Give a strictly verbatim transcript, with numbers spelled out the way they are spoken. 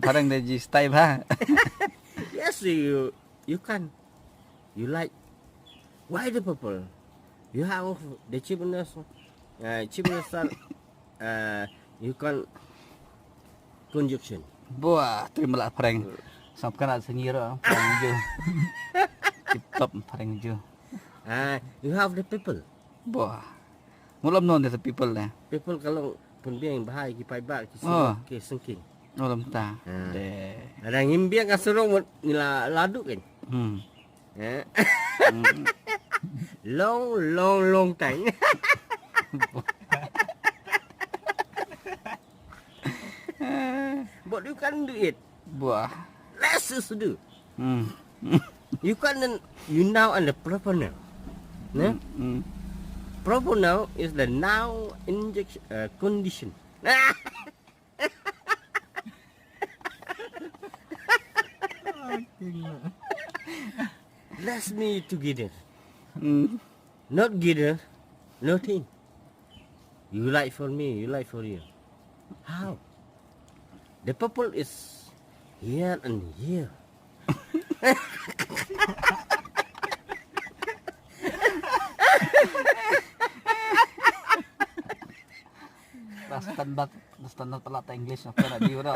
Phareng de ji style ha. Yes, you you can. You like. Why the purple? You have the chief minister. Uh, chief minister. Uh, you can conjunction. Buah, terima lah prank. Sampai kena sengir prank ju. Tip top prank ju. Ah, you have the people. Buah. Mulam non the people deh. People kalau pun biang bahai ki pai bak ki Oh. Sengking, ki sengking. Mulam ta. Ah. Deh. Ada ngim biang ka serong mut ngila ladu kan. Hmm. Eh. Hmm. Long long long time. But you can do it. Buah. Let's just do. Hmm. You can you now and the proper now. Nah? Hmm. Proper now is the now injection uh, condition. Let's me together. Hmm. Not together. Nothing. You like for me, you like for you. How? The purple is here and here. Dah standard, dah standard pala ta English apa nak diurang.